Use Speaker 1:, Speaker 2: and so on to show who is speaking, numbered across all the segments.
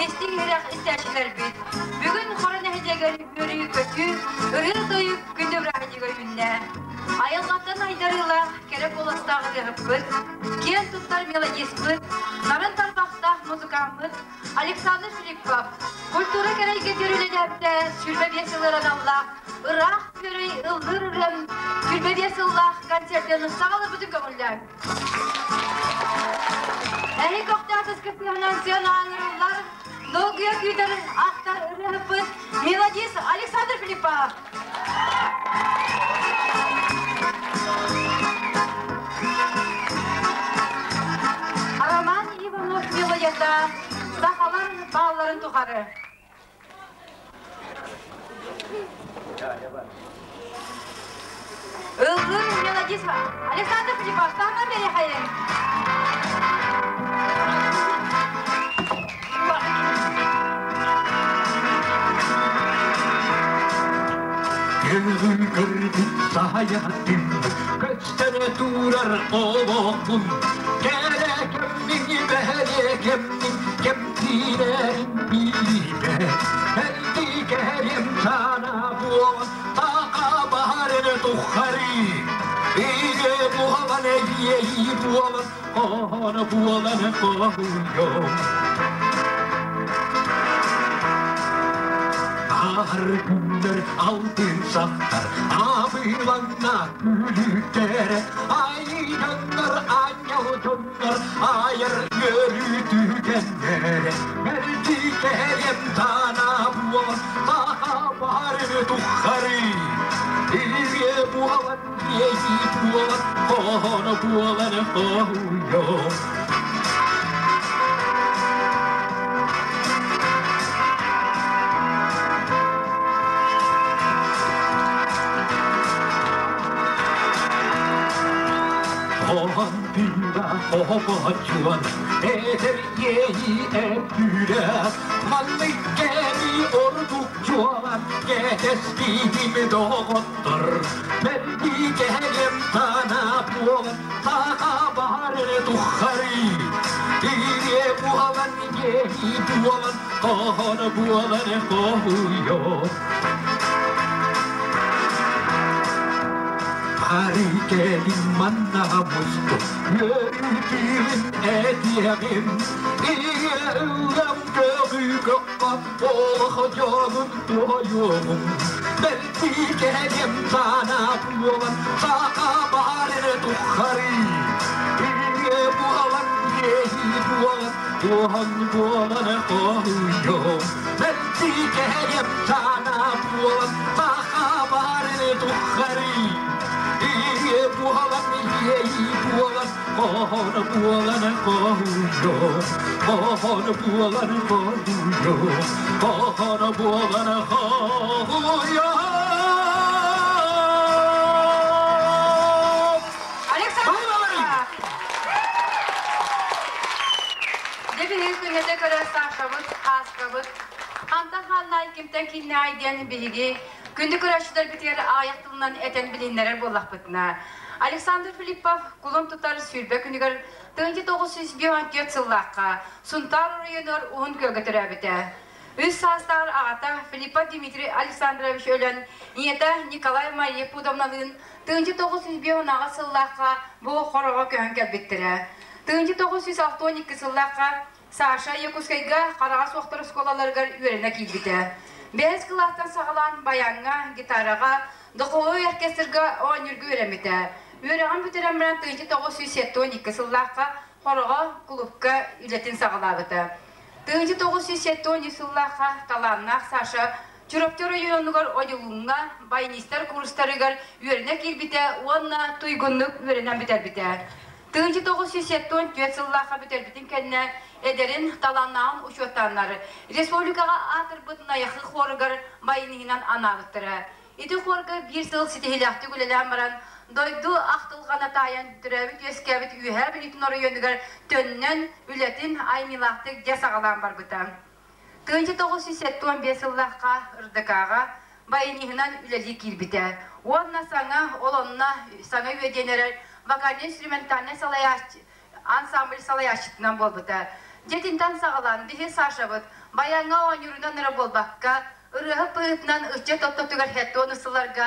Speaker 1: Истиҥ иһирэх истээччилэрбит, бүгүн Хоро нэһилиэгэр үөрүү-көтүү, ырыа-тойук күндү бырааһынньыга үүннэ. Айылҕаттан айдарыылаах кэрэ куоластаах ырыаһыппыт, киэн туттар мелодиспыт, нарын тарбахтаах музыкаммыт Александр Филиппов культура кэрэйгэтигэр үлэлээбитэ 25 сыллар аналлаах ыраах күөрэй ыллыыр ырыам 25 сыллаах концертын саҕаларбытын көҥүллээн. Эһи көхтөөх кыттыһынан сыана аҥырыллар, долгуйа күүтэр ахтар ырыаһыппыт мелодист Александр Филиппов. Роман Иванов мелодията сахалар баалларын тухары. Ыллыр мелодист Александр Филиппов, таһынан бэриэхэйин.
Speaker 2: Көҥүл көрбүт саайатын, көстөрө турар олохпун, кэрэ кэммин, бэһэлиэ кэммин, кэмтиирэрин билбэ, элди кэрим сана буолан, тақа баһарын туххары, ире буолан, эйиэйи буолан, Оһоно буолан хоһуйом Аар күннэр алтын сахтар Абыыланна күлүктэр Айданнар анньал дьоннор Айар үөрүү түгэннэр Мэлдьи кэһэйэм таана буолан Саха бары туххары Илиэ буолан Иэйии буолан, хоһооно буолан хоһуйуом. Хоһон тыына хоһоочуон, эдэр иэйии эппүүрэ, маннык кэми ордук чуолан кэтэспитим доҕоттор. Мэлдьи кэһэйэм санаа буолан, саха баары туххары. Ириэ буолан, иэһии буолан, хоһоно буолан хоһуйуом. Бары кэлин манна мустум, үөрүүтүүн этиэҕим, Ийэ ыллам көҕү көххө, олох дьонун туойуоҕум. Мэлдьи кэһэйэм санаа буолан, саха баары туххары. Ийэ буолан, иэһии буолан, туоһан буолан хоһуйуом. Мэлдьи кэһэйэм санаа буолан, саха баары туххары. Ийэ буолан, иэһии буолан, хоһоон буолан хоһуйуом. Хоһоон буолан хоһуйуом. Хоһоон буолан хоһуйуом.
Speaker 1: Александр Дьэ биһиги күннэтэ көрө Сашабыт, Ааскабыт, хантан хааннаай кимтэн кииннээй диэн биһиги күндү көрөөччүлэрбитигэр аҕыйах тылынан этэн билиһиннэрэр буоллахпытына, Александр Филиппов кулун тутар 20 күнүгэр 1954 сыллаахха Сунтаар оройуонугар Уһун Күөлгэ төрөөбүтэ. Үс саастааҕар аҕата Филиппов Дмитрий Александрович өлөн, ийэтэ Николай Мария Пудовналыын 1958 сыллаахха бу Хороҕо көһөн кэлбиттэрэ. 1962 сыллаахха Саша Якутскайга хараҕа суохтар оскуолаларыгар үөрэнэ киирбитэ. Бэһис кылаастан саҕалаан баяҥҥа, гитараҕа, духовой оркестрга оонньуурга үөрэммитэ. Үөрэҕин бүтэрэн баран 1972 сыллаахха Хороҕо кулуупка үлэтин саҕалаабыта. 1973 сыллаахха талааннаах Саша Чурапчы оройуонугар Одьулууҥҥа баянистар курстарыгар үөрэнэ киирбитэ уонна туйгуннук үөрэнэн бүтэрбитэ. 1974 сыллаахха бүтэрбитин кэннэ эдэрин талааннааҕын учуоттааннар республикаҕа аатырбыт Найахы хоругар баяниһынан анаабыттара. Ити хорга биир сыл ситиһилээхтик үлэлээн баран, дойду ахтылҕана таайан төрөөбүт-үөскээбит Үөһээ Бүлүүтүн оройуонугар төннөн үлэтин айымньылаахтык дьэ саҕалаан барбыта. 1975 сыллаахха РДК-ҕа баяниһынан үлэлии киирбитэ уонна саҥа ол онно саҥа үөдүйэн эрэр вокально-инструментальнай салайааччы ансамбль салайааччытынан буолбута. Дьэ итинтэн саҕалаан биһи Сашабыт Баяҥҥа оонньуурунан эрэ буолбакка, ырыаһыт быһыытынан ыччат ортотугар хеттон сылларга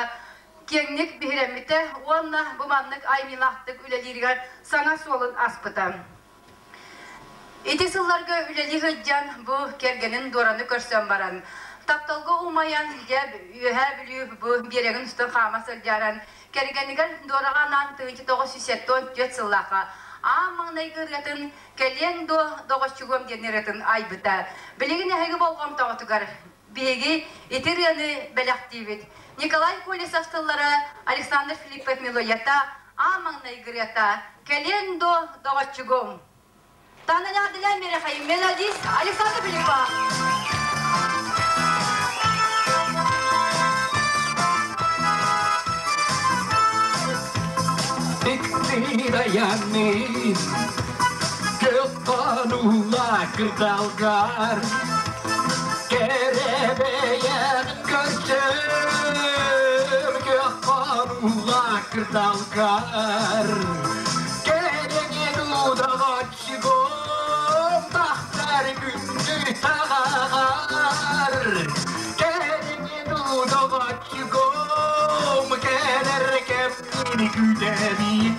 Speaker 1: киэҥник биһирэммитэ уонна бу маннык айымньылаахтык үлэлииригэр саҥа суолун аспыта. Ити сылларга үлэлии сылдьан бу кэргэнин Дуораны көрсөн баран, тапталга умайан, дьэ Үөһээ Бүлүү бу биэрэгин устун хаама сылдьаран, кэргэнигэр Дуораҕа анаан 1974 сыллаахха аан маҥнайгы ырыатын «Кэлиэҥ дуо, доҕоччугуом» диэн ырыатын айбыта. Билигин эһиги болҕомтоҕутугар биһиги ити ырыаны бэлэхтиибит. Николай Колесов тыллара, Александр Филиппов мелодията, аан маҥнайгы ырыата «Кэлиэҥ дуо, доҕоччугум». Танынаадылаан мерехайым мелодист Александр Филиппов.
Speaker 2: Тиктираянын Көкканула кырдалгар Кэрэбэйэн көрсөр Көкканула кырдалгар Кэрэҥин удаҕаччыгом Тахсар күндү таҕаҕар Кэрэҥин удаҕаччыгом Кэлэр кэммин күүтэбин.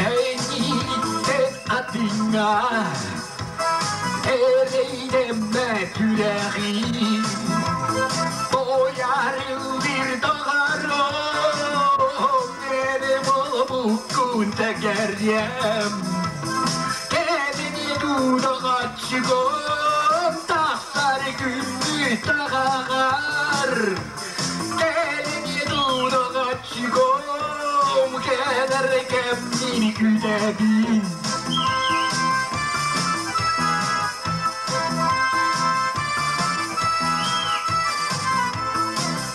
Speaker 2: Эйииттэн атыҥҥа эрэйдэммэ сүрэҕим Боярыллыр доҕорум Бэри буолбуккун тэгэриэм Кэлини дуудаҕаччыгым Тахсар күндү таҕаҕар Кэлини дуудаҕаччыгым Кэлэр кэммин күүтэбин.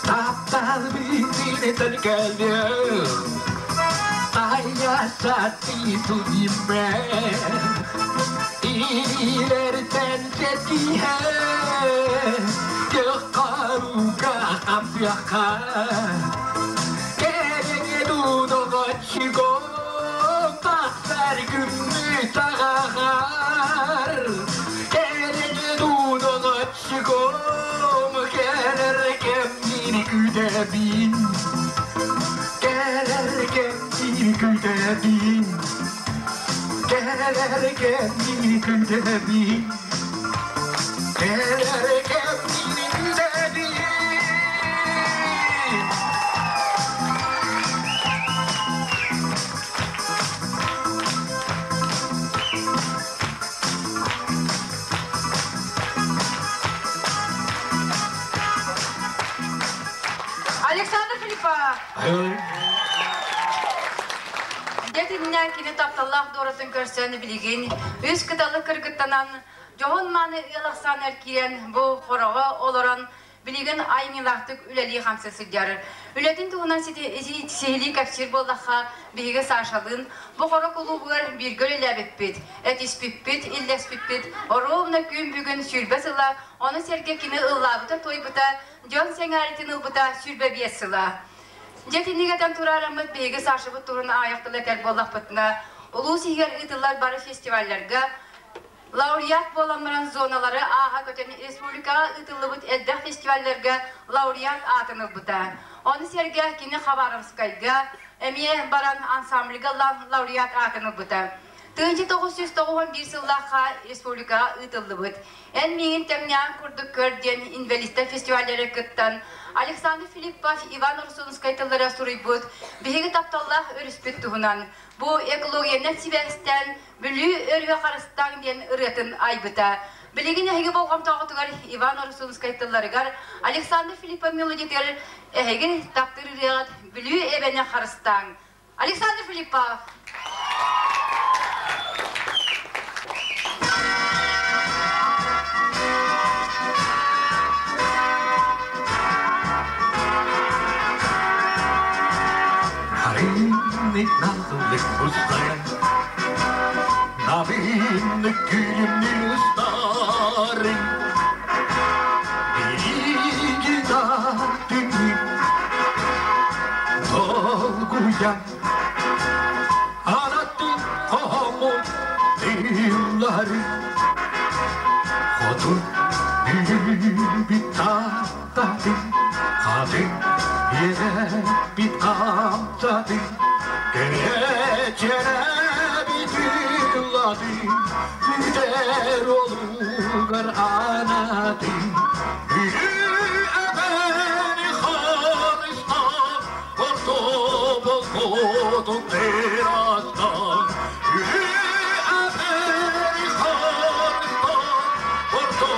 Speaker 2: Таптал биитинитэн кэлиэх Тайа сатыы тудиме Илэртэн сэтиһэ Көххаруга хапсыахха Кэрэҥэ дудоҕоччугом Тахсар күммү таҕаҕар Кэрэҥэ дудоҕоччугом Кэлэр кэммин күүтэбин Кэлэр кэммин күүтэбин Кэлэр кэммин күүтэбин Кэлэр кэммин күүтэбин.
Speaker 1: Александр Филиппов. Дьэ кини тапталлаах дуоратын көрсөн билигин үс кыталы кыргыттанан дьоһун-мааны ыал ахсааныгар киирэн бу хороҕо олорон билигин айымньылаахтык үлэлии-хамсыы сылдьар. Үлэтин туһунан сиһилии кэпсиир буоллахха, биһиги Сашалыын бу хоро кулуубугар бииргэ үлэлээбиппит, этиспиппит, иллэспиппит оруобуна күн бүгүн 20 сыла, ону сэргэ кини ыллаабыта-туойбута, дьон сэҥээритин ылбыта 25 сыла. Дьэ итинник этэн тураараммыт биһиги Сашабыт туһун аҕыйах тыл этэр буоллахпытына, улуус иһигэр ыытыллар бары фестивалларга лауреат буолан баран зоналары ааһа көтөн республикаҕа ыытыллыбыт элбэх фестивалларга лауреат аатын ылбыта. Ону сэргэ кини Хабаровскайга эмиэ баран ансамбльга лауреат аатын ылбыта. 1991 сыллаахха республикаҕа ыытыллыбыт «Эн миигин тэҥнээн курдук көр» диэн инвалидтар фестиваллары кыттан Александр Филиппов, Иван Урсунскай тыллара суруйбут «Биһиги тапталлаах өрүспүт туһунан бу экологиянан сибээстээн Бүлүү өрүһү харыстааҥ» диэн ырыатын айбыта. Билигин эһиги болҕомтоҕутугар Иван Урсунскай тылларыгар Александр Филиппов мелодиятыгар эһиги таптыыр ырыаҕыт «Бүлүү эбэни харыстааҥ». Александр Филиппов.
Speaker 2: Навинны күлүмнүр устарын Бириги да түнүк Долгуйан Хотун бит таптадым, хатын бит камсадым, Керечере битилладым, Күдер олугар анадым. Бүлүү эбэни харыстан, Орто болботун терастан. Бүлүү эбэни харыстан, Орто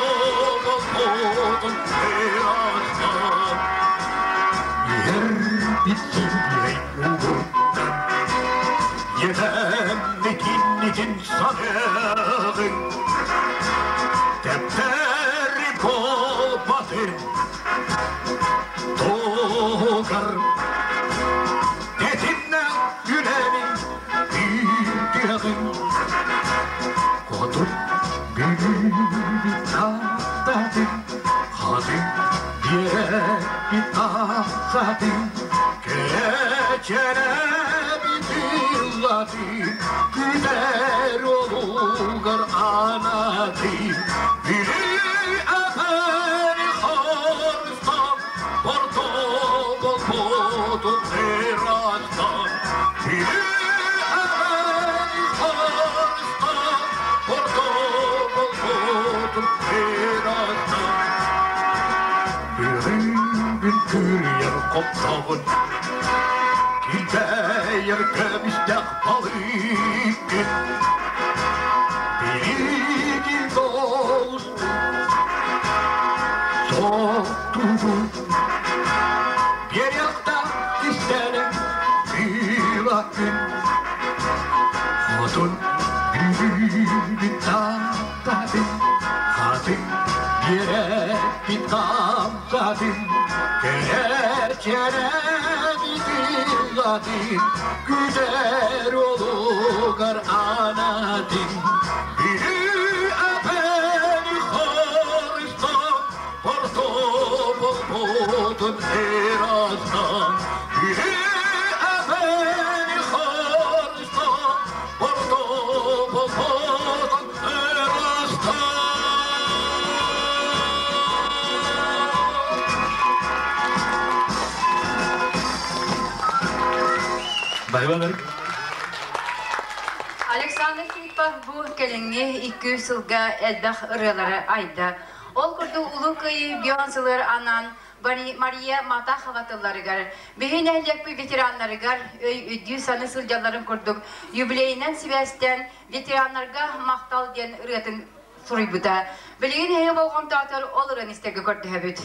Speaker 2: болботун терастан. Ер bitsin uğurdan, Yemem sanığın, Tepteri kolbatın, Togar Tetimle gülenin bildiğin, Kodun bir tatadın, Hadin bir tasadın, Keçene bitilladım, Güler olugar anadım. Biri ebeni harstan, Porto bolbotu terastan. Biri ebeni harstan, Porto bolbotu terastan. Bürübün küryer koptağın, Kilbeyer kömüstek balıkın, Bilgi dost Soktuğu Bir yakta istenen bir Hatun bir tatadın, Hatun bir tamsadın, Kereçere bitilladım, Güzel olugar anadın. Biri ebeni haristan, Porto bolbotun erastan. Biri ebeni haristan, Porto bolbotun erastan. Baybalar.
Speaker 1: Александр Филиппов бу кэлиҥҥи 2 сылга элбэх ырыалары айда. Ол курдук Улуу Кыайыы 50 сылыгар анаан Мария Матахова тылларыгар, биһиги нэһилиэкпит ветераннарыгар өйдүү саныы сылдьалларын курдук юбилейинэн сибээстээн ветераннарга махтал диэн ырыатын суруйбута. Билигин эһиги болҕомтоҕутугар ол ырыаны истэргэ көрдөһөбүт.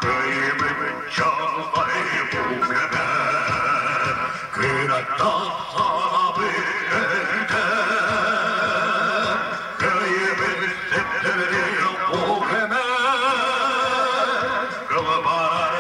Speaker 2: Kıyımın çalayı bu kadar, Kıratta sana bir Kıyımın setleri bu kemer, Kılbar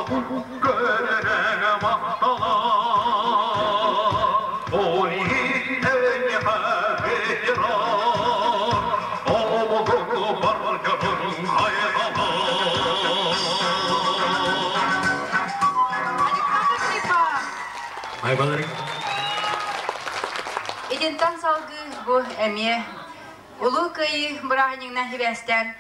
Speaker 1: Александр Филиппов!
Speaker 3: Айбаларың.
Speaker 1: Итинтэн салгыы бу эмиэ Улуу Кыайыы бырааһынньыгынан сибээстээн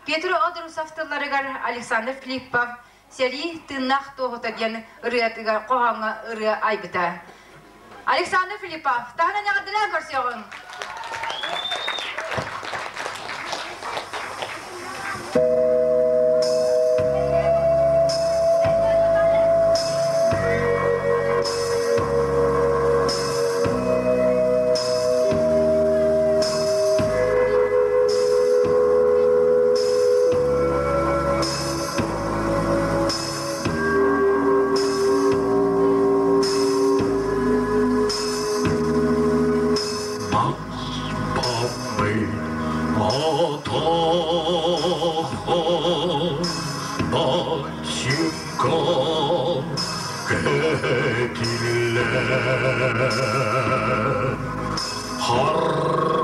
Speaker 1: Петр Одрусов тылларыгар Александр Филиппов «Сэрии тыыннаах туоһута» диэн ырыатыгар хоһооҥҥо ырыа айбыта. Александр Филиппов, таһынан эҕэрдэлээн көрсүөҕүҥ!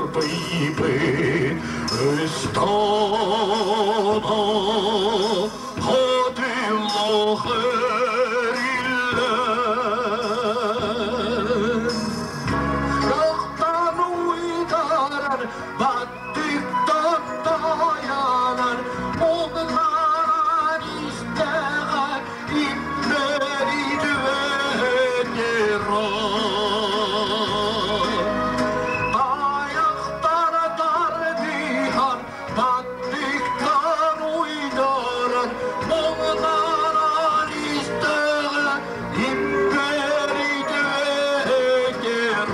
Speaker 2: Харбыйбы ыстана хатыллахыриллер. Тахтан уйдарар, баттыктан таянар, Onlar isteğer, imleri düvenir. Ayaklara dardihan, battıktan uydarar, Onlar isteğer, imleri düvenir.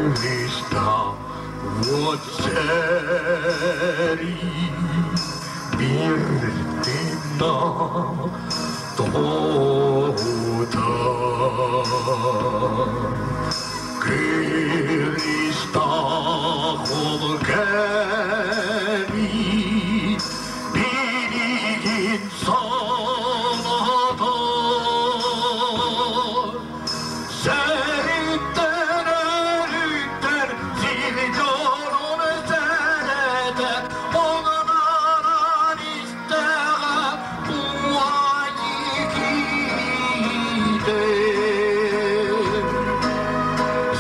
Speaker 2: Krista votseri birtinna tuota. Krista holkemi biligin sanata. Seritten eritten, silcanın serete, Onlaran isteğe kuvayı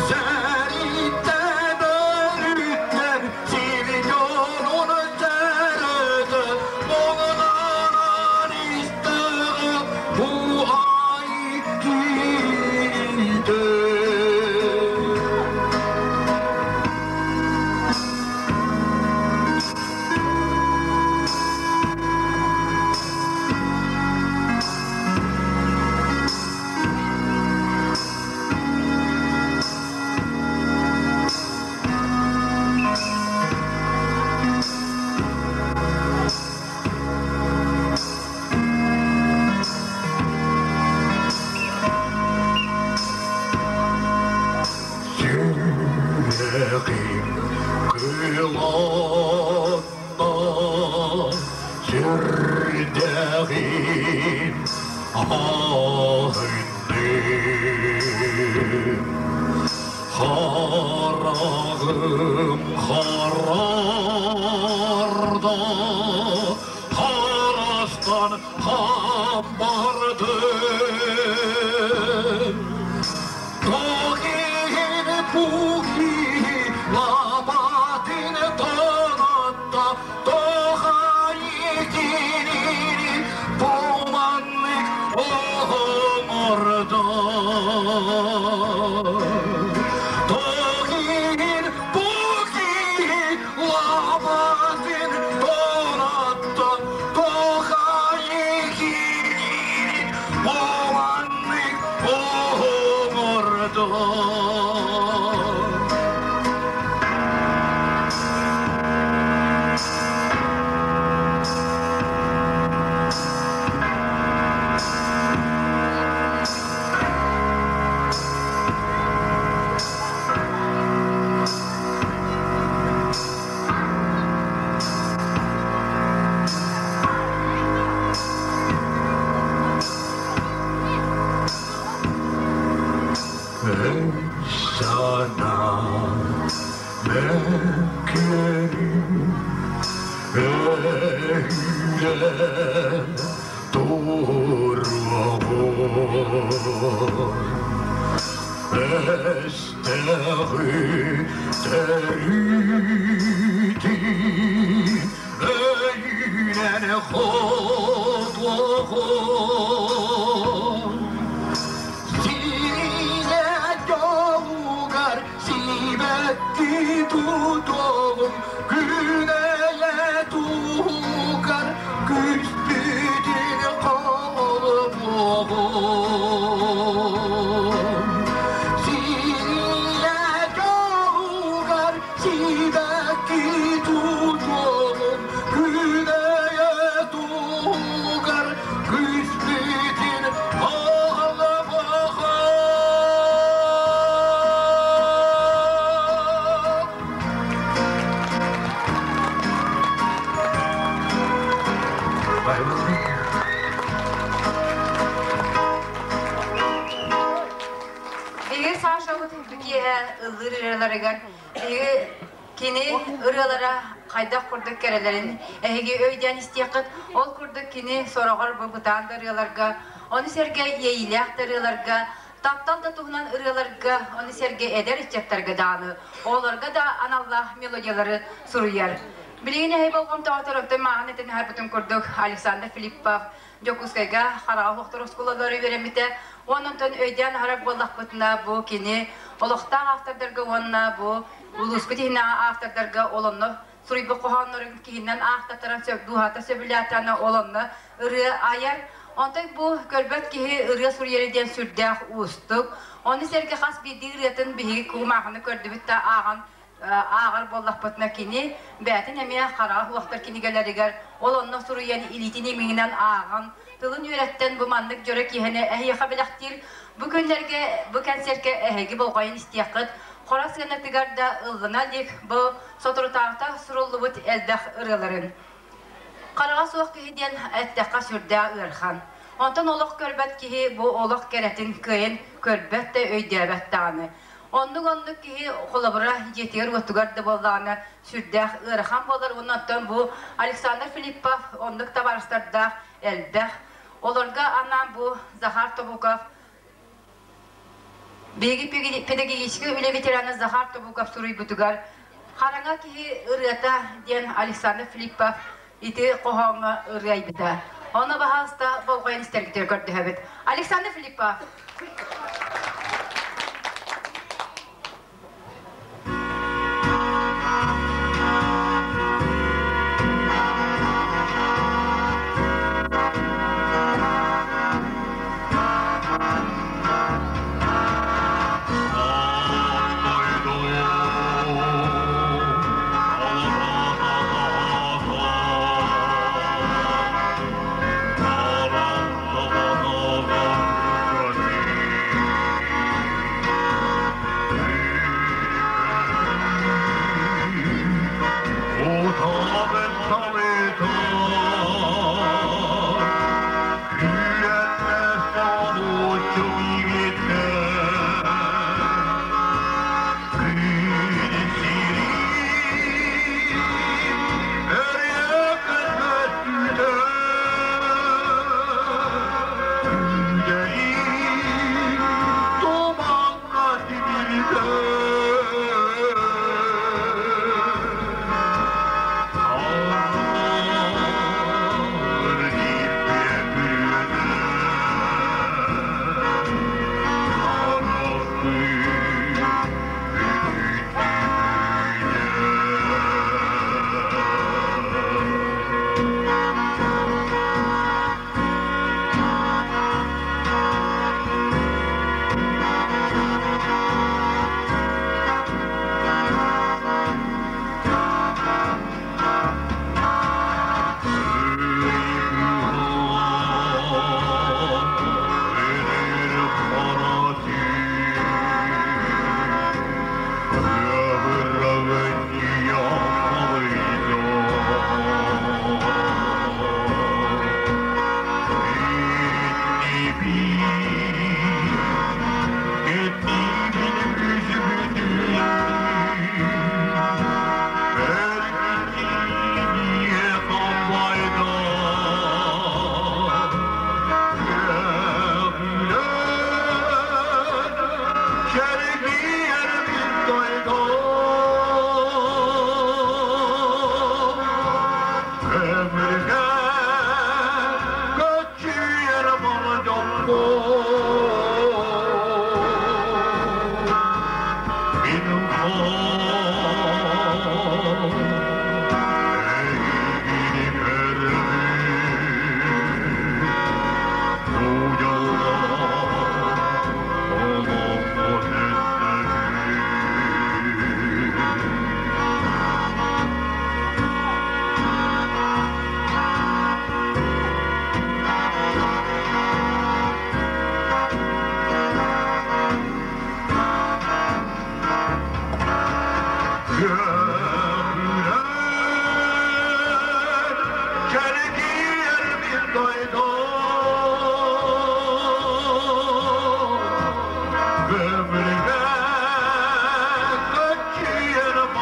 Speaker 2: Seritten eritten, silcanın serete, Onlaran isteğe kuvayı. Süreğim kılanma, sürdəğim ahındım. Harağım hararda, harastan hambardım. Tohin puhi labatin tonatta tohayikini pomanlık ohomorda. Tohin puhi labatin tonatta Мөккүөрү өһүлэ туруоҕун, Өстөөҕү төрүтүн өйүнэн хотуоҕун. Сиинэ дьолугар сибэкки тутуоҕум, күнэйэ туһугар күспүтүн холбуоҕум. Сиинэ дьолугар сибэкки тутуоҕум, күнэйэ туһугар күспүтүн холбуоҕум.
Speaker 1: Биһиги Сашабыт киэһэ ыллыыр ырыаларыгар биһиги кини ырыалара хайдах курдук кэрэлэрин эһиги өйдөөн истиэххит. Ол курдук кини сороҕор бу бытаан да ырыаларга, ону сэргэ иэйиилээх да ырыаларга, таптал да туһунан ырыаларга, ону сэргэ эдэр ыччаттарга даҕаны, оҕолорго да аналлаах мелодиялары суруйар. Билигин эһи болҕомтоҕутугар оттон мааҕын этэн аһарбытым курдук Александр Филиппов Дьокуускайга хараҕа суохтар оскуолалары үөрэммитэ. Онон өйдөөн аһарар буоллахпытына, бу кини олохтоох автордарга уонна бу улууспут иһинээҕи автордарга ол онно суруйбут хоһооннорун киһинэн аахтатаран дууһата сөбүлээтэ, ол онно ырыа айар. Онтон бу көрбөт киһи ырыа суруйары диэн сүрдээх уустук. Ону сэргэ хас биирдии ырыатын биһиги кумааҕыны көрдүбүт да ааҕан ааҕар буоллахпытына кини бэйэтин эмиэ хараҕа суохтар кинигэлэригэр ол онно суруйан илиитин имиҥинэн ааҕан тылын үөрэттэн бу маннык дьоро киһини эһиэхэ бэлэхтиир. Бу күннэргэ бу кэнсиэркэ эһиги болҕойон истиэххит. Хора сыанатыгар да ыллана илик бу соторутааҕыта суруллубут элбэх ырыаларын. Хараҕа суох киһи диэн эттэххэ сүрдээх ыарахан. Онтон олох көрбөт киһи бу олох кэрэтин кыайан көрбөт да өйдөөбөт даҕаны. Оннук-оннук киһи холобура дьиэтигэр-уотугар да буоллаҕына сүрдээх ыарахан буолар уонна оттон бу Александр Филиппов оннук табаарыстардаах элбэх. Олорго анаан бу Захар Тобуков биһиги педагогическай үлэ ветерана Захар Тобуков суруйбутугар «Хараҥа киһи ырыата» диэн Александр Филиппов ити хоһооҥҥо ырыайбыта. Ону баһаалыста болҕойон истэргитигэр көрдөһөбүт. Александр Филиппов.
Speaker 2: Эйигини көрбүт бу дьоллоох олоххо төннөбүн. Köprüler çelgiyer bir dayda Gömülme kaçıyor bir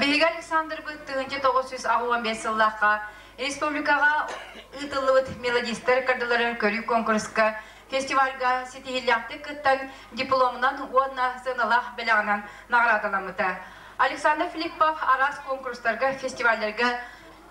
Speaker 1: Биһиги Александрбыт 1965 сыллаахха республикаҕа ыытыллыбыт мелодистар кардыларын көрүү конкурска фестивальга ситиһиилээхтик кыттан дипломунан уонна сыаналаах бэлэҕинэн наҕараадаламмыта. Александр Филиппов араас конкурстарга, фестивалларга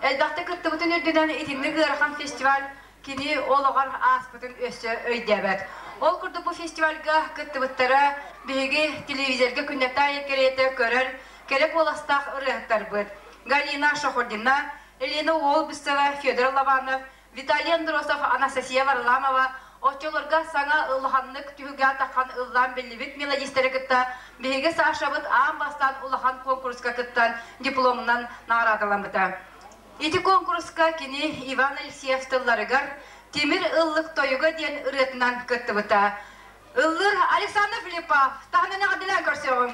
Speaker 1: элбэхтик кыттыбытын үрдүнэн итинник ыарахан фестиваль кини олоҕор ааспытын өссө өйдөөбөт. Ол курдук бу фестивальга кыттыбыттара биһиги телевизорга күннэтэ аайы кэриэтэ көрөр кэрэ куоластаах ырыаһыттарбыт Галина Шахурдина, Елена Уолбисова, Федор Лобанов, Виталий Андросов, Анастасия Варламова оччолорго саҥа улаханнык түһүлгэ таххан ыллаан биллибит мелодистары кытта биһиги Сашабыт аан бастаан улахан куонкуруска кыттан дипломунан наҕараадаламмыта. Ити куонкуруска кини Иван Алексеев тылларыгар «Тимир ыллык тойуга» диэн ырыатынан кыттыбыта. Ыллыр Александр Филиппов таһынан эҕэрдэлээн көрсүөҕүҥ.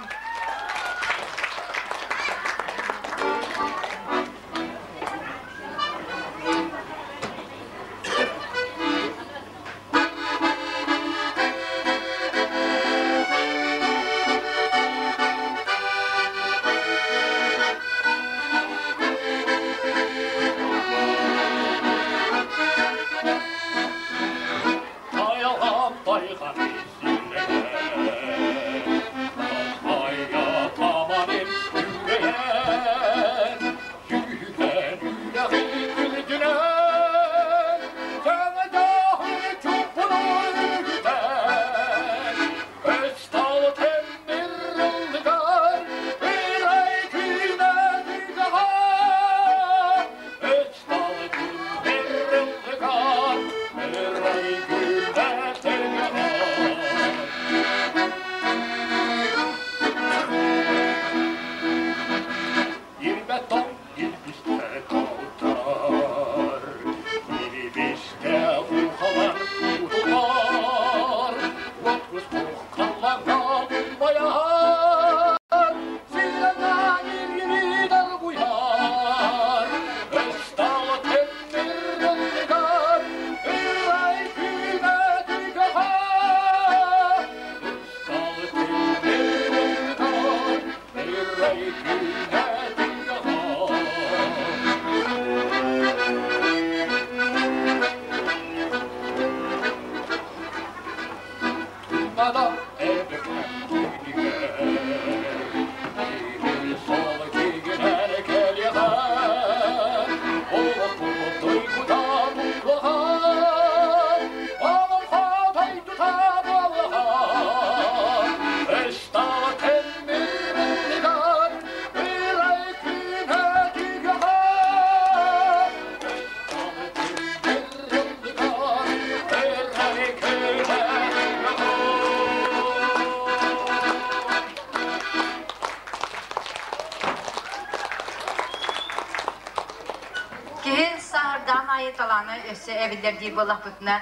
Speaker 1: өссө эбиллэр диир буоллахпытына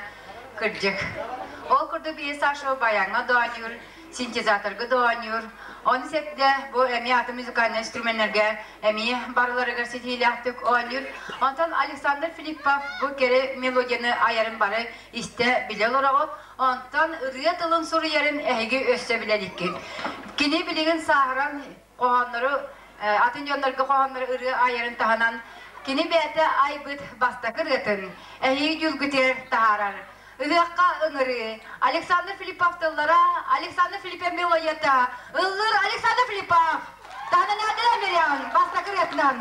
Speaker 1: кырдьык. Ол курдук биһи Саша баяҥҥа да оонньуур, синтезаторга да оонньуур. Ону сэргэ бу эмиэ атын музыкальнай инструменнарга эмиэ барыларыгар ситиһиилээхтик оонньуур. Онтон Александр Филиппов бу кэрэ мелодияны айарын бары истэ билэ олороҕут. Онтон ырыа тылын суруйарын эһиги өссө билэ иликкит. Кини билигин сааһыран хоһооннору атын дьоннорго хоһооннору ырыа айарын таһынан кини бэйэтэ айбыт бастакы ырыатын эһиги дьүүлгүтүгэр таһаарар. Ыһыахха ыҥырыы Александр Филиппов тыллара, Александр Филиппов мелодията, ыллыыр Александр Филиппов. Таһынан эҕэрдэлээн биэриэҕиҥ бастакы ырыатынан.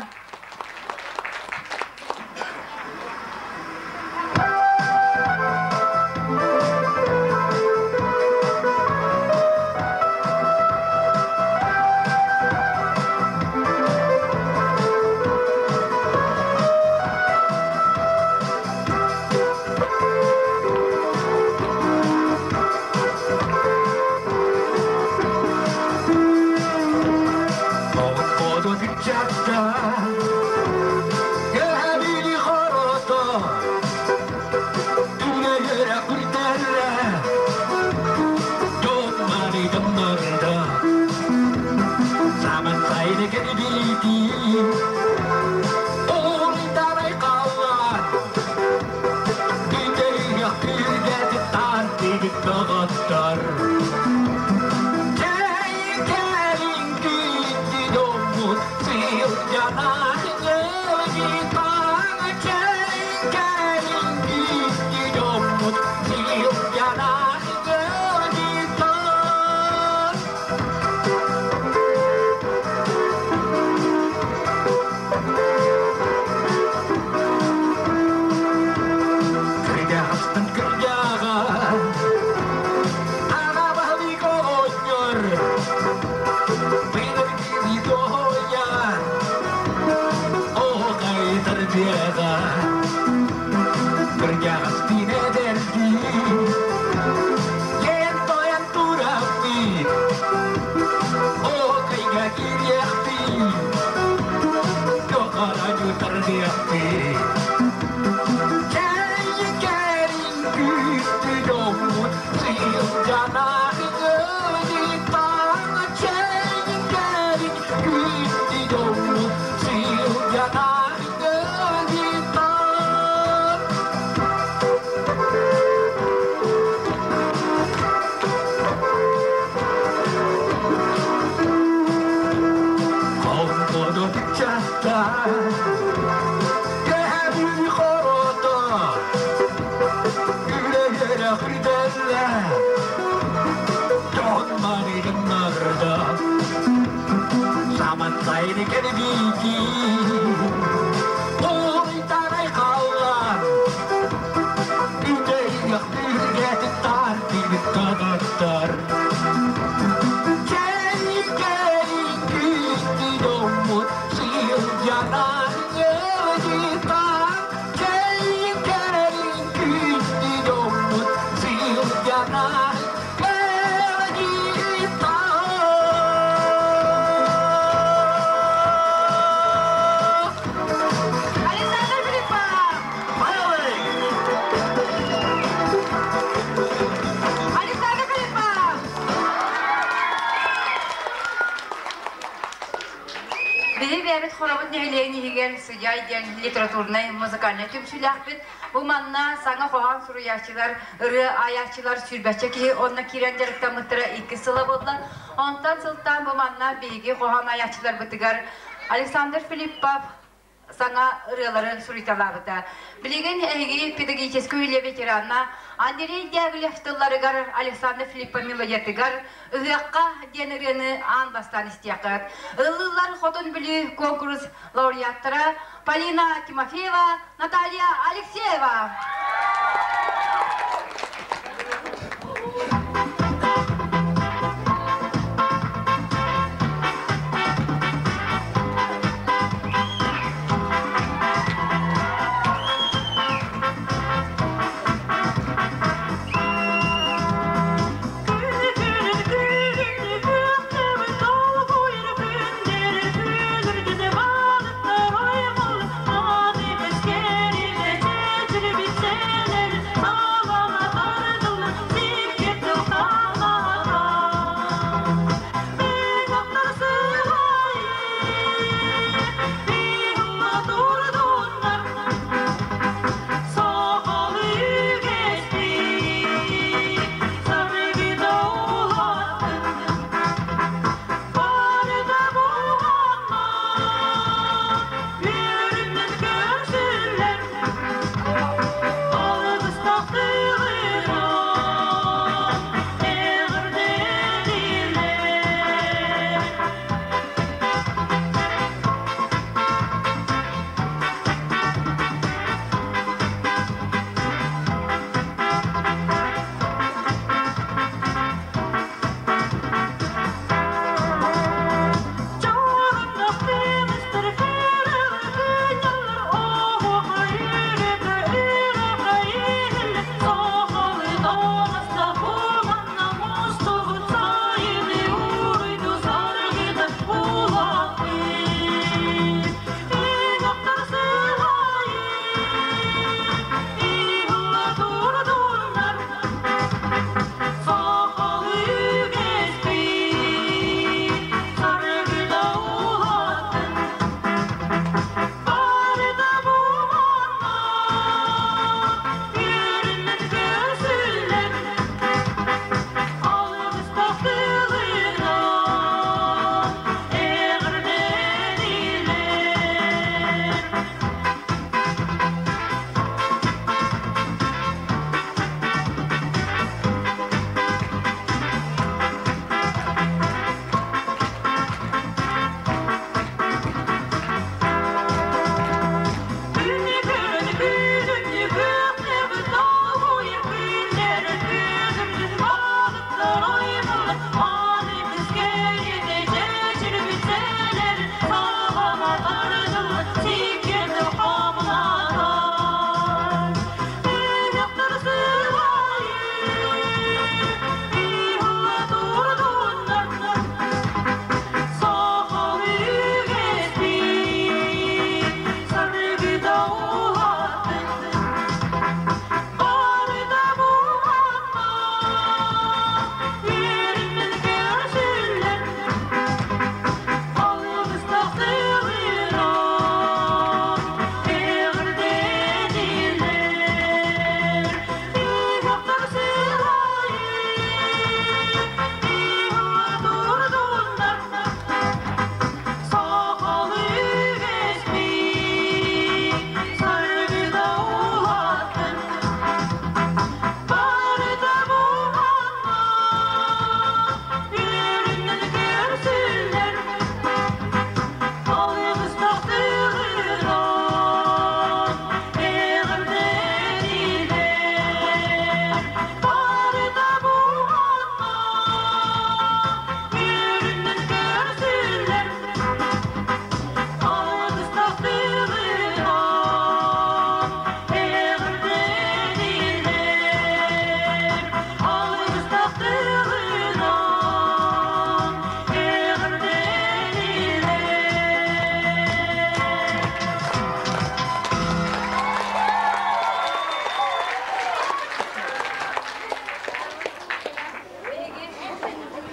Speaker 1: Александр Филиппов! Александр Филиппов! Биһи бэйэбит хоробут нэһилиэгин иһигэр Сыдьаай диэн литературнай музыкальнай түмсүүлээхпит. Бу манна саҥа хоһоон суруйааччылар, ырыа айааччылар сүүрбэччэ киһи онно киирэн дьарыктаммыттара икки сыла буолла. Онтон сылтаан бу манна биһиги хоһоон айааччыларбытыгар Александр Филиппов саҥа ырыалары суруйталаабыта. Билигин эһиги педагогическай үлэ ветерана Андрей Дягилев тылларыгар Александр Филиппов мелодиятыгар «Ыһыахха» диэн ырыаны аан бастаан истиэххит. Ыллыыллар Хотун Бүлүү конкурс лауреаттара Полина Тимофеева, Наталья Алексеева.
Speaker 3: Күнү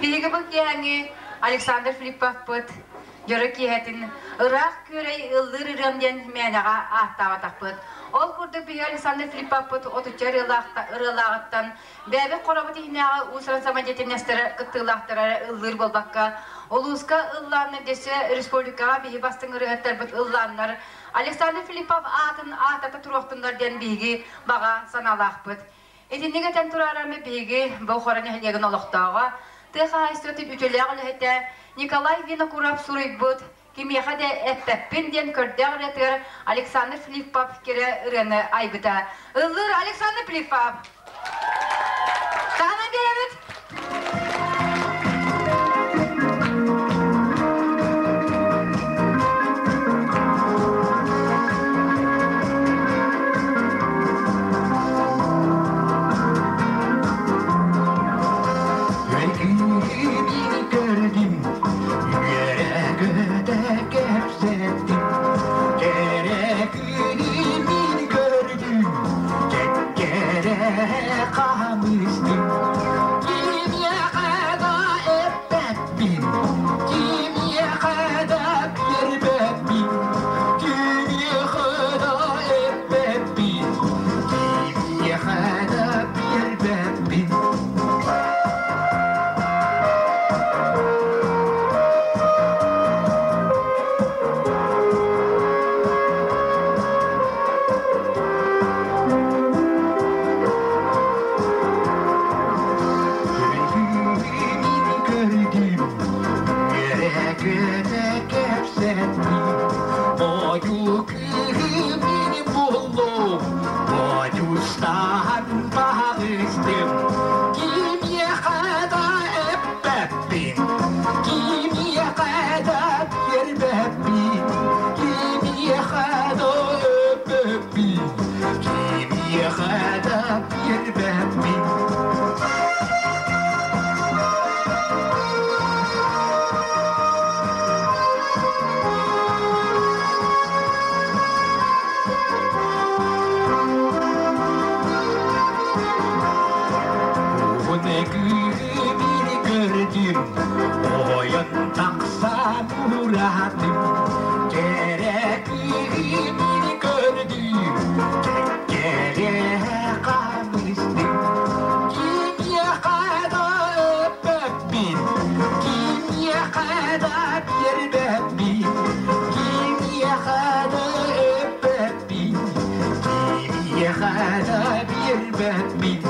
Speaker 1: Биһиги бу киэһэҥи Александр Филипповпыт дьоро киэһэтин ыраах күөрэй ыллыыр ырыам диэн мээнэҕэ ааттаабатахпыт. Ол курдук биһиги Александр Филипповпыт отучча ырыалааҕыттан бэйэбит хоробут иһинээҕи уус-уран самодеятельностара кыттыылаахтара ыллыыр буолбакка, улууска ыллааннар десе республикаҕа биһи бастыҥ ырыаһыттарбыт ыллааннар Александр Филиппов аатын аатата туруохтуннар диэн биһиги баҕа санаалаахпыт. Итинник этэн тураарами биһиги бу Хоро нэһилиэгин олохтооҕо, тыа хаһаайыстыбатын үтүөлээх үлэһитэ Николай Винокуров суруйбут «Кимиэхэ да эппэппин» диэн көрдөөх ырыатыгар Александр Филиппов кэрэ ырыаны айбыта. Ыллыыр Александр Филиппов! Таһынан биэрэбит!
Speaker 2: Үөрүүнү көрдүм, үөрэ-көтө кэпсэттим. Кэрэ күнү мин көрдүм, кэккэрэ хаамыстым. Кимиэхэ да эппэппин, кимиэхэ да биэрбэппин, кимиэхэ да эппэппин, кимиэхэ да биэрбэппин. Көрдүм, үөрэ-көтө кэпсэттим. Ойуу кыыһым буоллум, ойуустаан баҕыстым. Кимиэхэ да эппэппин, кимиэхэ да биэрбэппин, кимиэхэ да эппэппин, кимиэхэ да биэрбэппин. Уһун көрдүм, ойон тахсан уратым. Кэрэ кыыһы көрдүм, кэккэлэ хаамыстым. Кимиэхэ да эппэппин, кимиэхэ да биэрбэппин, кимиэхэ да эппэппин, кимиэхэ да биэрбэппин.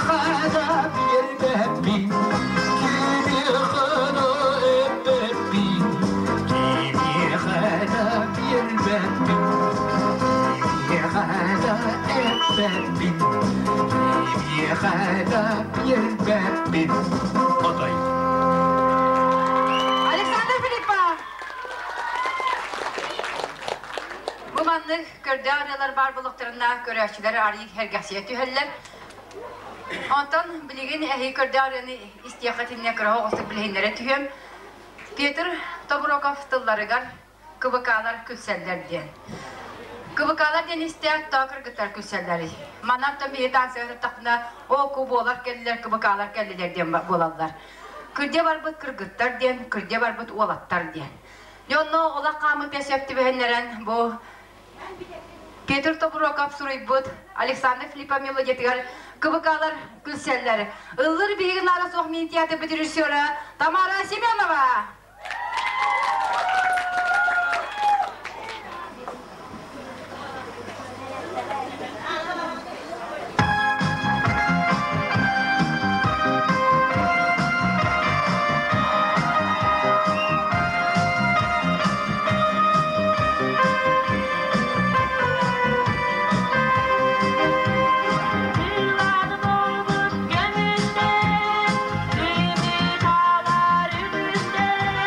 Speaker 2: Кимиэхэ да биэрбэппин, кимиэхэ да эппэппин, кимиэхэ да биэрбэппин, кимиэхэ да эппэппин, кимиэхэ да биэрбэппин. Отой.
Speaker 1: Александр Филиппов! Бу маннык көрдөөх ырыалар баар булуктарына көрөөччүлэр арыый сэргэхсийэ түһэллэр. Онтон билигин эһиги көрдөөх ырыаны истиэххитинэ кыра оҕустук билиһиннэрэ түһүөм. Петр Тобуроков тылларыгар КВК-лар күлсэллэр диэн. КВК-лар диэн истээт тоо кыргыттар күлсэллэрий. Манан то биһи танцыга сыттахпына оо ку буолар кэллилэр КВК-лар кэллилэр диэн буолаллар. Кырдьа барбыт кыргыттар диэн, кырдьа барбыт уолаттар диэн. Дьэ онно олох хаамыта сөп түбэһиннэрэн бу Петр Тобуроков суруйбут Александр Филиппов мелодиятыгар КВК-лар күлсэллэр. Ыллыр биһиги наара суох мин театрбыт режиссера Тамара Семенова.
Speaker 3: Yıllarım olmuş gönülde, Ümit ağlar üstünde.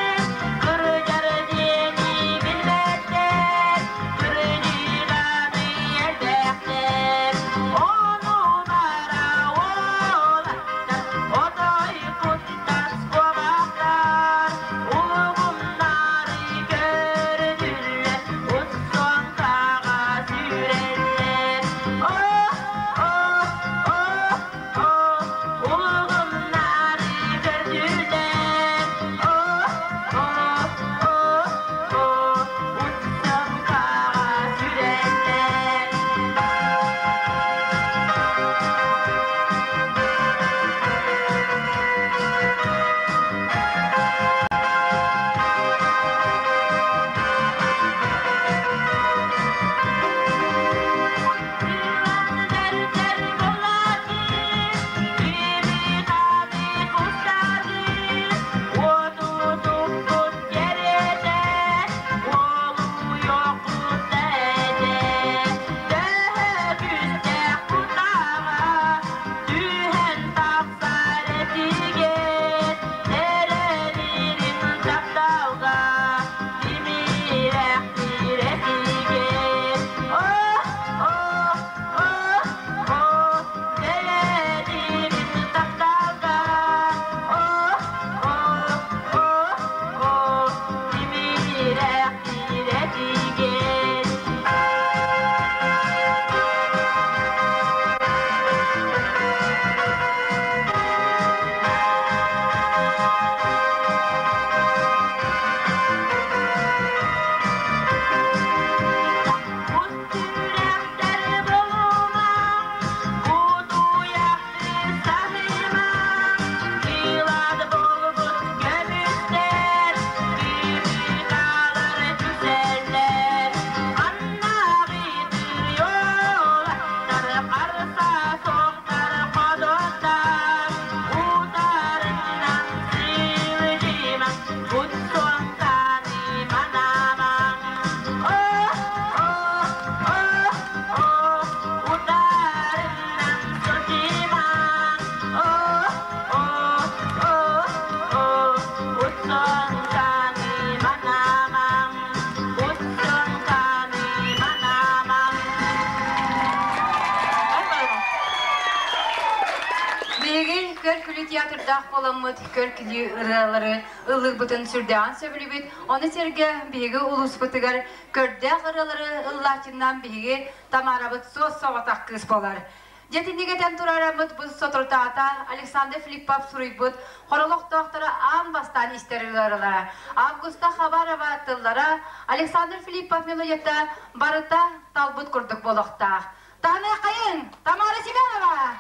Speaker 1: Көргүлүү театрдаах буоламмыт көр-күлүү ырыалары ыллыырбытын сүрдээҕин сөбүлүүбүт. Ону сэргэ биһиги улууспутугар көрдөөх ырыалары ыллааччыннан биһиги Тамарабыт суос-соҕотох кыыс буолар. Дьэ итинник этэн турараммыт бу соторутаата Александр Филиппов суруйбут Хоролохтоохторо аан бастаан истэр ыарылара. Августа Хабарова тыллара Александр Филиппов мелодията барыта талбыт курдук буолуохтаах. Таһыныаххайын, Тамара Семенова!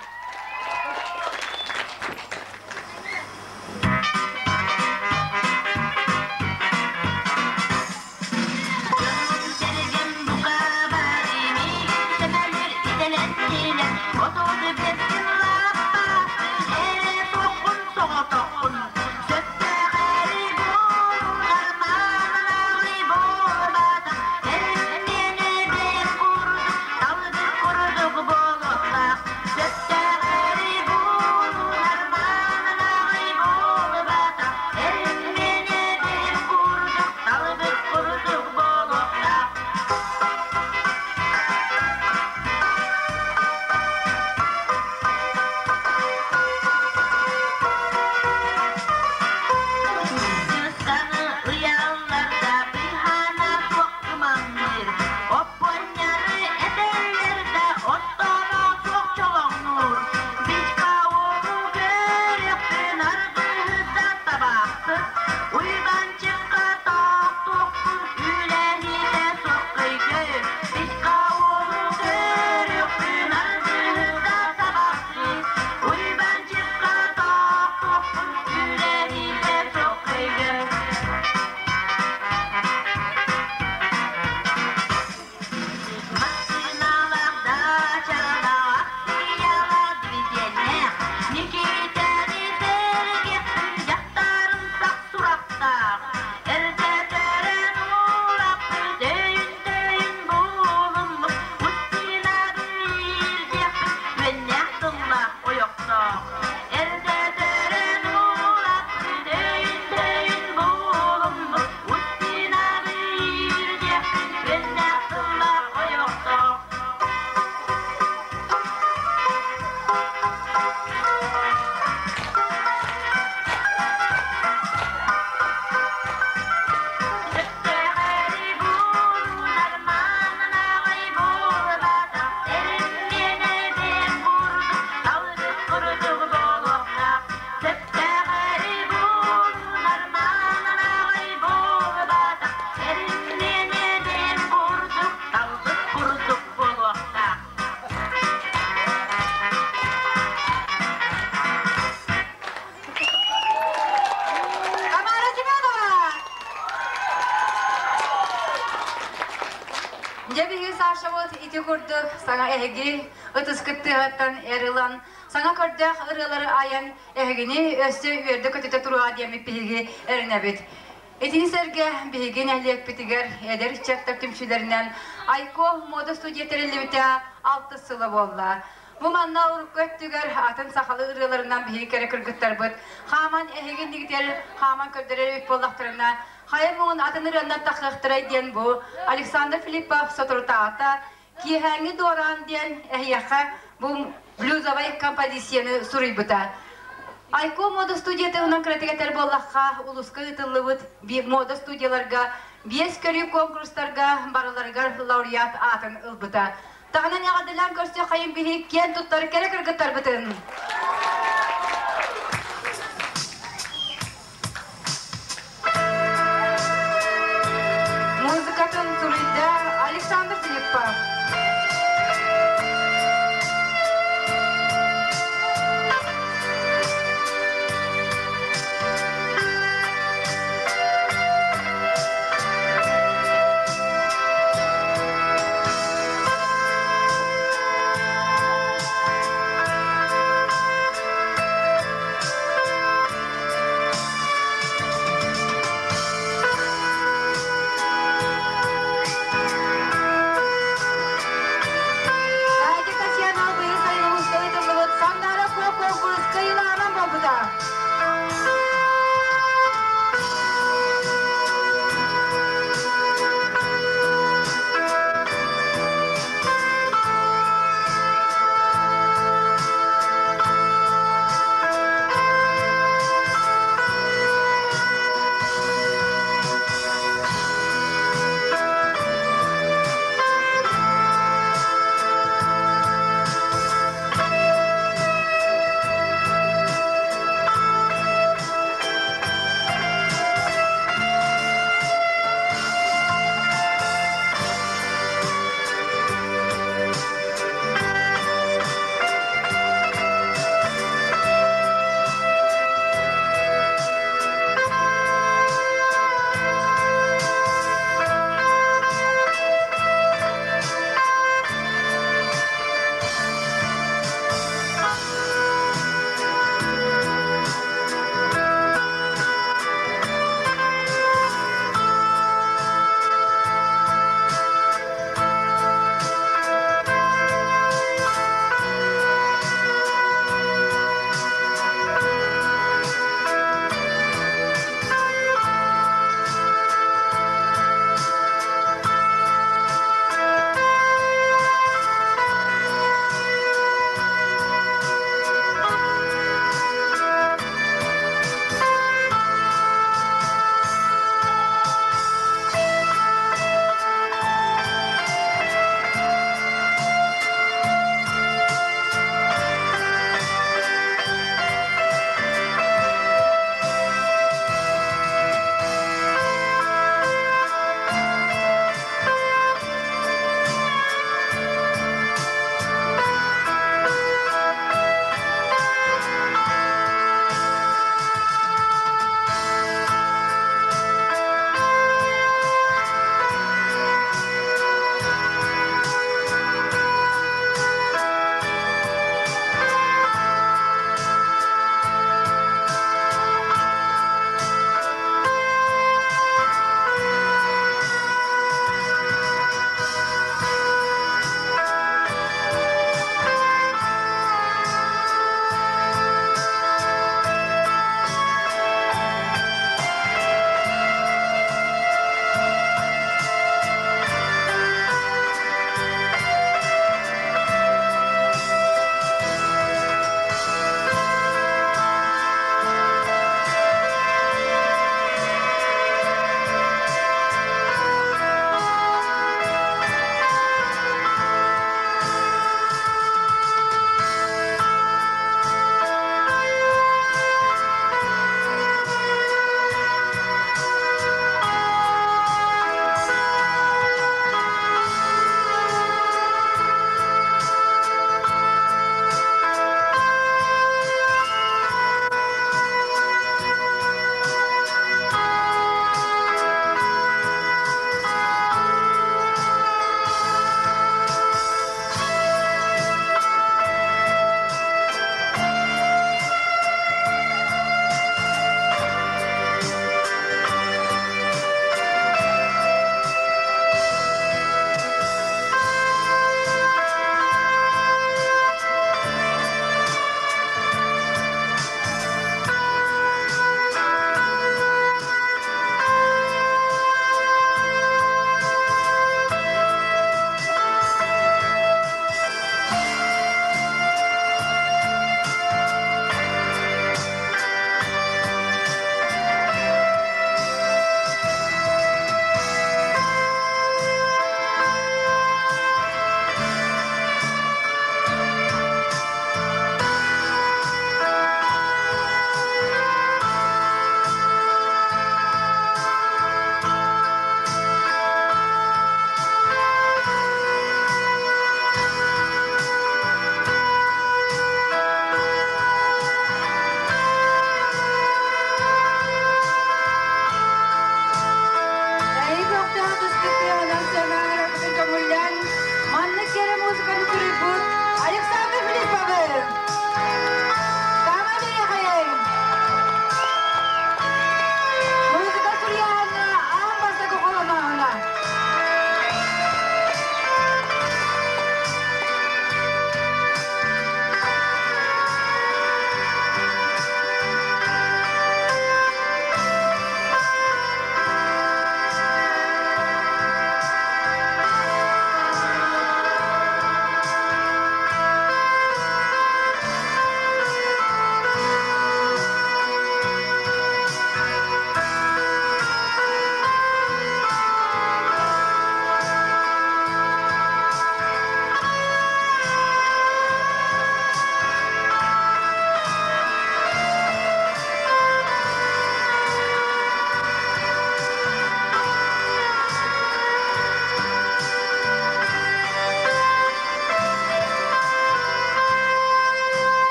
Speaker 3: Дьонум-сэргэм бука бары миигин сэмэлиир идэлэннилэр, Отону бэркин лааппаатын, эрэ суоххун соҕотоххун, сөптөөх эри буолар маанылааҕы буолбатах, эрин миэнэ курдук, талбыт курдук буолуохтаах, сөптөөх эри буолар маанылааҕы буолбатах, эрин миэнэ курдук, талбыт курдук буолуохтаах. Саны ыйалларда быһаана суох туманныыр, Оппуонньары этэллэр да оттооно суох чолоҥнуур. Витька уолу көрүөхпүн аргыһыта табаахсыт, Уйбанчыкка тохтуохпун үлэһитэ суох көйгө. Витька уолу көрүөхпүн аргыһыта табаахсыт, Уйбанчыкка тохтуохпун үлэһитэ суох көйгө. Массыыналаах даачалаах, акциялаах дивиденнээх, Никиитэни сэргиэхпин дьахтарын сах сурахтаах, Эрдэ төрөн уулаппыт өйүн-төйүн булуммут, Устина биирдиэхпин үөннээх тыллаах ойохтоох. Эрдэ төрөн уулаппыт өйүн-төйүн булуммут, Устина биирдиэхпин үөннээх тыллаах ойохтоох. Сөптөөҕөри буолунар маанылааҕай буолбатах, эрин курдук, талбыт курдук буолуохтаах. Сөптөөҕөри буолунар маанылааҕай буолбатах, эрин курдук, талбыт курдук буолуохтаах.
Speaker 1: Тамара Семенова! Дьэ биһиги Сашабыт ити курдук саҥа эһиги ытыскыт тыаһыттан эр ылан, саҥа көрдөөх ырыалары айан эһигини өссө үөрдэ көтүтэ туруоҕа диэммит биһиги эрэнэбит. Итини сэргэ биһиги нэһилиэкпитигэр эдэр ыччаттар түмсүүлэринэн Айко мода студия тэриллибитэ алтыс сыла буолла. Бу манна урукку өттүгэр атын сахалыы ырыаларынан биһиги кэрэ кыргыттарбыт хааман эһиги иннигитигэр хааман көрдөрөр эбит буоллахтарына, хайа муҥун атын ырыаннан тахсыахтарай диэн бу Александр Филиппов соторутааҕыта Киэһээҥҥи дуораан диэн эһиэхэ бу блюзовай композицияны суруйбута. Айко мода студията туһунан кыратык этэр буоллахха, улууска ыытыллыбыт мода студияларга биэс көрүү конкурстарга барыларыгар лауреат аатын ылбыта. Таһынан эҕэрдэлээн көрсө хайын биһи киэн туттар кэрэ кыргыттарбытын! Музыкатын суруйда Александр Филиппов.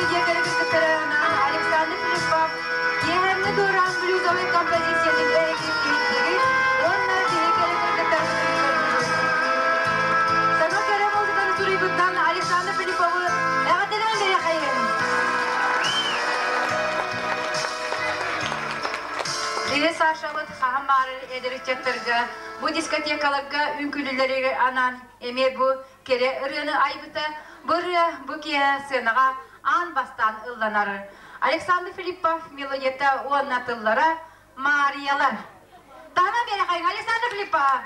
Speaker 1: студия кыргыттара Александр Филиппов киэһэҥҥи дуораан блюзовай композициятын эһиги иһиттигит уонна биһиги кэрэ кыргыттарбытын көрдүгүт. Саҥа кэрэ музыканы суруйбуттан Александр Филипповы эҕэрдэлээн бэриэхэйин! Биһи Сашабыт хаһан баҕарар эдэр ыччаттарга бу дискотекаларга үҥкүүлүүлэригэр анаан эмиэ бу кэрэ ырыаны айбыта. Бу ырыа бу киэһэ сценаҕа аан бастаан ылланар. Александр Филиппов мелодията уонна тыллара Маарыйалар. Таһынан биэрэхэйиҥ Александр Филиппов.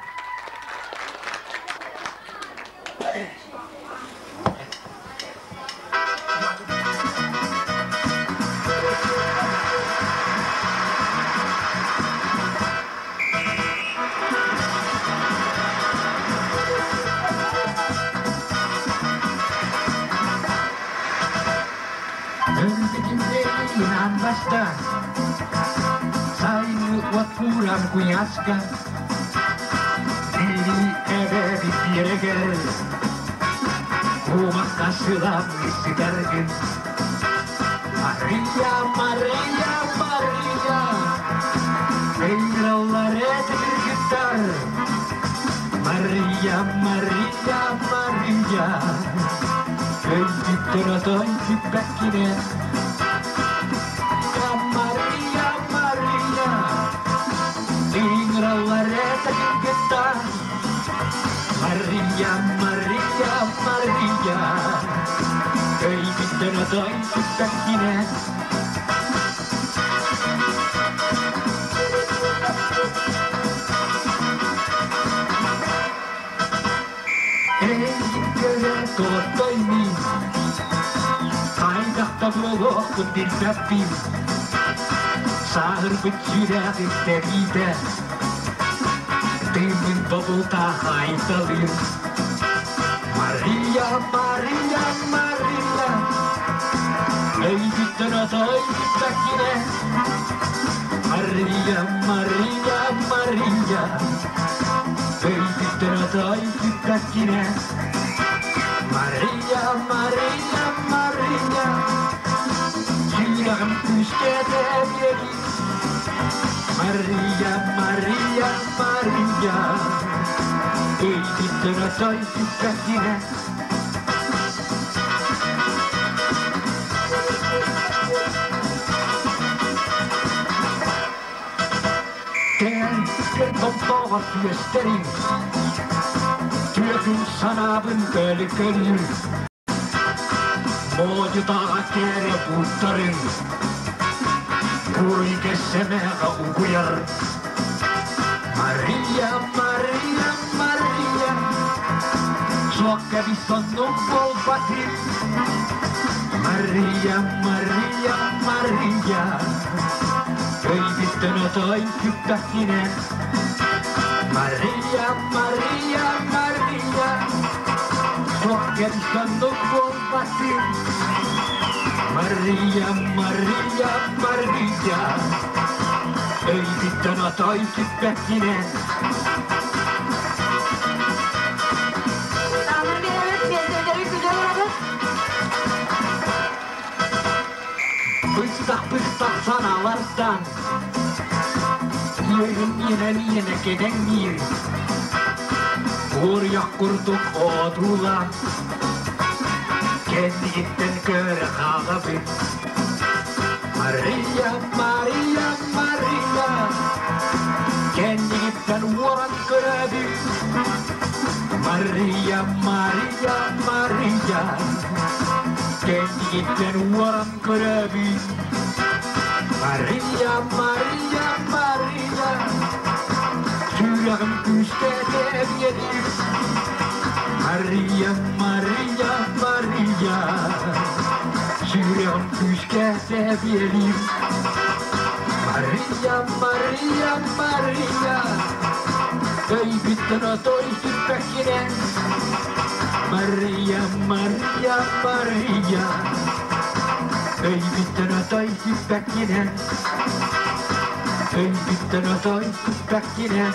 Speaker 2: Өлбүтүм баста, сайыҥҥы уот кууран куйааска, Бири эбэбит биэрэгэр, кумахха сылам сытаргын. Мария, Мария, Мария, ыҥыраллар этэ кыргыттар. Мария, Мария, Мария, өйбүттэн отой сүппэккинэ. Мария, Мария, ыҥыраллар этэ кыргыттар. Мария, Мария, Мария, өйбүттэн отой сүппэккинэ. Эйигин көрө тоҕоттой мин, хайдах да буолуохпун билбэппин. Сааһырбыт сүрэх истэриитэ, тыыммын тобулта хайталыыр. Мария, Мария, Мария, өйбүттэн отой бүппэккинэ. Мария, Мария, Мария, өйбүттэн отой бүппэккинэ. Мария, Мария, Мария, сүрэҕим күүскэ тэбиэлиир. Мария, Мария, Мария, өйбүттэн отой бүппэккинэ. Кэл томтоҕор түөстэриҥ, түөкүн санаабын көлүкөлүүр. Модьутааҕа кэрэ бултарыҥ, куруйга сэмэҕэ угуйар. Мария, Мария, Мария, суокка соннук буолбатым. Мария, Мария, Мария, өйбүттэн отой сүппэккинэ. Мария, Мария, Мария, суокка соннук буолбатым. Мария, Мария, Мария, өйбүттэн отой сүппэккинэ.
Speaker 1: Таһынан биэрэбит, миэстэлэри күлэр олоробут.
Speaker 2: Быстах-быстах санаалартан үөрүн иэнэ-иэнэ кэдэҥниир. Уоруйах курдук одуулаан, кэннигиттэн көрө хаалабын. Мария, Мария, Мария, кэннигиттэн уоран көрөбүн. Мария, Мария, Мария, кэннигиттэн уоран көрөбүн. Мария, Мария, Мария, сүрэҕим күүскэ тэбиэлиир. Мария, Мария, Мария, сүрэҕим күүскэ тэбиэлиир. Мария, Мария, Мария, өйбүттэн отой сүппэккинэ. Мария, Мария, Мария, өйбүттэн отой сүппэккинэ. Өйбүттэн отой сүппэккинэ.